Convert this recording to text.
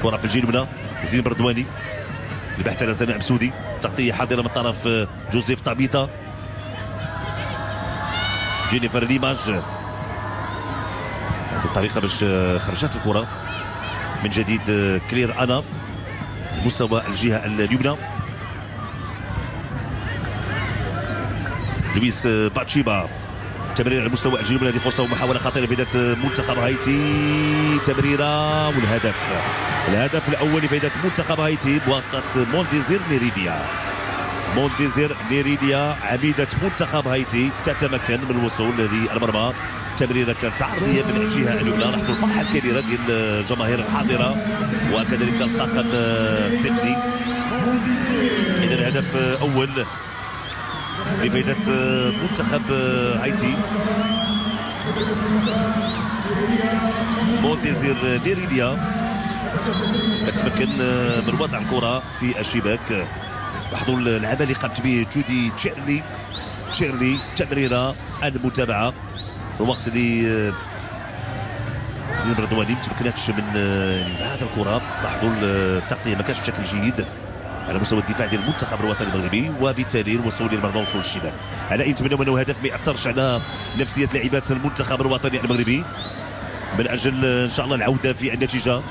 كره في الجهة اليمنى، زين بردواني البحث على سناء مسودي، تغطيه حاضره من طرف جوزيف طابيتا. جينيفر ليماج بالطريقة باش خرجت الكره من جديد. كلير انا مستوى الجهة اليمنى، لويس باتشيبا، تمرير على مستوى الجنوب. هذه فرصة ومحاولة خطيرة في ذات منتخب هايتي، تمريره والهدف، الهدف الاول لفائدة منتخب هايتي بواسطة مونديزير نيريديا. مونديزير نيريديا عميده منتخب هايتي تتمكن من الوصول للمرمى. تمريره كانت عرضية من الجهة اليمنى. لاحظوا الفرحة الكبيرة ديال الجماهير الحاضرة وكذلك الطاقم التقني. اذا هدف اول لفائدة منتخب هايتي، مونديزير نيريديا تمكن من وضع الكره في الشباك. لاحظوا العمل اللي قامت به جودي تشيرلي، تشيرلي تمريره المتابعة في الوقت اللي زين بردواني ما تمكنتش من هذا الكره. لاحظوا التغطية ما كانش بشكل جيد على مستوى الدفاع ديال المنتخب الوطني المغربي، وبالتالي الوصول للمرمى وصول الشباك. على اي نتمنوا انه هدف ما ياثرش على نفسية لاعبات المنتخب الوطني المغربي من اجل ان شاء الله العودة في النتيجة.